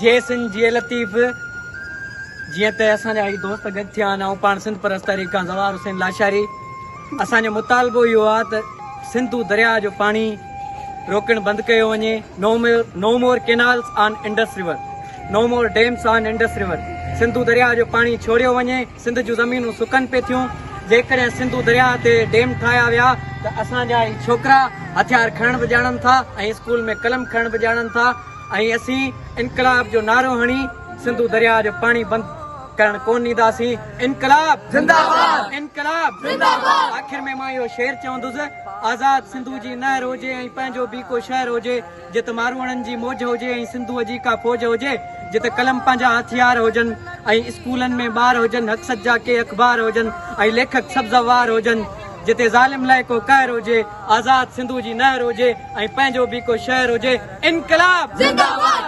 جيئي سنڌ جيئي لطيف جيئن ته اسان جا هي دوست گڏ ٿيا آهن آئون پاڻ سنڌ پرست تحريڪ کان زوار حسين لاشاري اسان جو مطالبو اهو آهي ته سنڌو درياء جو پاڻي روڪڻ بند ڪيو وڃي no more canals on Indus river no more dams on Indus river Sindhu درياء جو پاڻي ڇوڙيو وڃي سنڌ جون زمينون سڪن پي ٿيون، جيڪڏهن سنڌو درياهه تي ڊيم ٺاهيا ويا ته اسان جا هي ڇوڪرا هٿيار کڻڻ به ڄاڻن ٿا ۽ اسڪول ۾ قلم کڻڻ به ڄاڻن ٿا ۽ اسين انقلاب جو نعرو هڻي سنڌو درياهه جو پاڻي بند ڪرڻ ڪونه ڏينداسين. انقلاب زنده باد انقلاب زنده باد آخر ۾ مان اهو شعر چوندس آزاد سنڌو جي نهر هجي ۽ پنهنجو به ڪو شهر هجي. جت ماروئڙن جي موج هجي ۽ سنڌوء جي ڪا فوج هجي، جت قلم پنهنجا هٿيار هجن ۽ اسڪولن ۾ ٻار هجن، حق سچ جا ڪي اخبار هجن ۽ ليکڪ سبزوار هجن، جتي ظالم لاء ڪو قهر هجي، آزاد سنڌوء جي نهر هجي ۽ پنهنجو به ڪو شهر هجي. انقلاب! زنده باد!